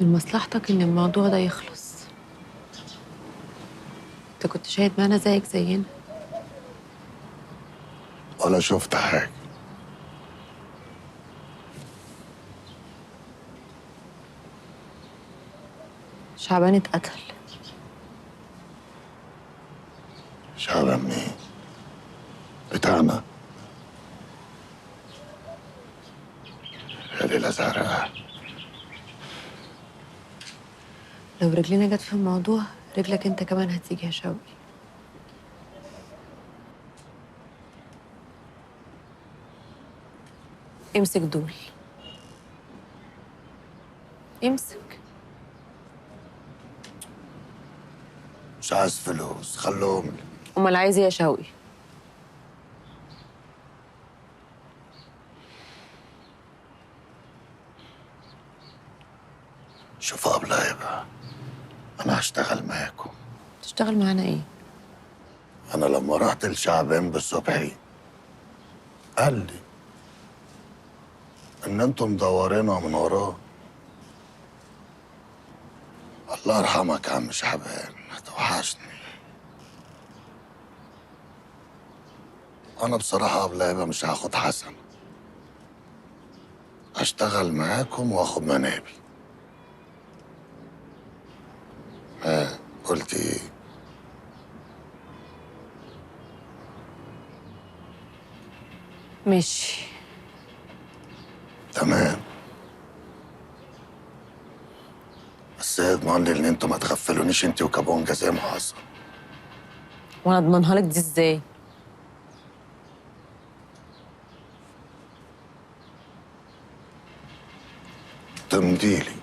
من مصلحتك ان الموضوع ده يخلص. انت كنت شاهد معانا زيك زينا. ولا شفت حاجة. شعبان اتقتل. شعبان مين؟ بتاعنا؟ يا ليلى زهراء، لو رجلينا جت في الموضوع رجلك انت كمان هتيجي يا شوقي. امسك دول، امسك. مش عايز فلوس، خلوهم لي. امال عايز ايه يا شوقي؟ شوف قبل يبقى انا هشتغل معاكم. تشتغل معانا ايه؟ انا لما رحت لشعبان بالصبحي قال لي ان انتم مدورينها من وراه. الله يرحمك يا عم شعبان، هتوحشني. انا بصراحة قبل يبقى مش هاخد حسن، هشتغل معاكم واخد منابي. ها قلت ايه؟ ماشي تمام، بس اضمن لي ان انتوا ما تغفلونيش انت وكابونجا زي ما حصل. وانا اضمنها لك دي ازاي؟ تمضيلي.